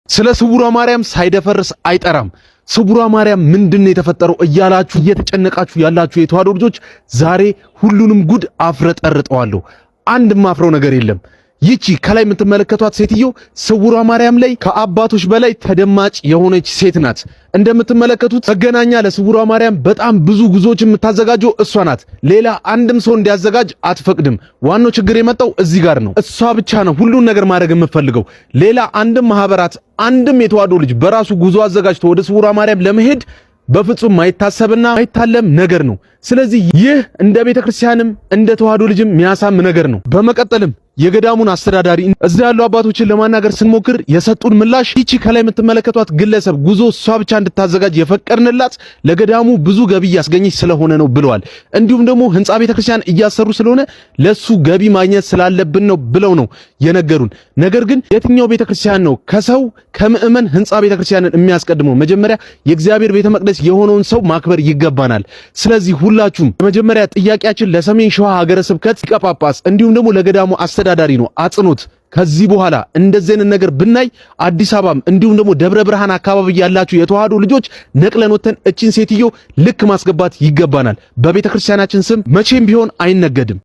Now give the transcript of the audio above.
ስለ ስውሯ ማርያም ሳይደፈርስ አይጠራም። ስውሯ ማርያም ምንድነው የተፈጠረው እያላችሁ እየተጨነቃችሁ ያላችሁ የተዋሕዶ ልጆች ዛሬ ሁሉንም ጉድ አፍረጠርጠዋለሁ። አንድ ማፍረው ነገር የለም። ይቺ ከላይ የምትመለከቷት ሴትዮ ስውሯ ማርያም ላይ ከአባቶች በላይ ተደማጭ የሆነች ሴት ናት። እንደምትመለከቱት መገናኛ ለስውሯ ማርያም በጣም ብዙ ጉዞዎች የምታዘጋጀው እሷ ናት። ሌላ አንድም ሰው እንዲያዘጋጅ አትፈቅድም። ዋናው ችግር የመጣው እዚህ ጋር ነው። እሷ ብቻ ነው ሁሉን ነገር ማድረግ የምትፈልገው። ሌላ አንድም ማህበራት፣ አንድም የተዋሕዶ ልጅ በራሱ ጉዞ አዘጋጅቶ ወደ ስውሯ ማርያም ለመሄድ በፍጹም ማይታሰብና ማይታለም ነገር ነው። ስለዚህ ይህ እንደ ቤተ ክርስቲያንም እንደ ተዋሕዶ ልጅም የሚያሳም ነገር ነው። በመቀጠልም የገዳሙን አስተዳዳሪ እዛ ያሉ አባቶችን ለማናገር ስንሞክር የሰጡን ምላሽ ይቺ ከላይ የምትመለከቷት ግለሰብ ጉዞ እሷ ብቻ እንድታዘጋጅ የፈቀድንላት ለገዳሙ ብዙ ገቢ እያስገኘች ስለሆነ ነው ብለዋል። እንዲሁም ደግሞ ህንፃ ቤተክርስቲያን እያሰሩ ስለሆነ ለሱ ገቢ ማግኘት ስላለብን ነው ብለው ነው የነገሩን። ነገር ግን የትኛው ቤተክርስቲያን ነው ከሰው ከምእመን ህንፃ ቤተክርስቲያንን የሚያስቀድመው? መጀመሪያ የእግዚአብሔር ቤተ መቅደስ የሆነውን ሰው ማክበር ይገባናል። ስለዚህ ሁላችሁም መጀመሪያ ጥያቄያችን ለሰሜን ሸዋ ሀገረ ስብከት ሊቀ ጳጳስ እንዲሁም ደግሞ ለገዳሙ አስተዳዳሪ ነው። አጽንኦት ከዚህ በኋላ እንደዚህ አይነት ነገር ብናይ አዲስ አበባም እንዲሁም ደግሞ ደብረ ብርሃን አካባቢ ያላችሁ የተዋህዶ ልጆች ነቅለን ወተን እቺን ሴትዮ ልክ ማስገባት ይገባናል። በቤተ ክርስቲያናችን ስም መቼም ቢሆን አይነገድም።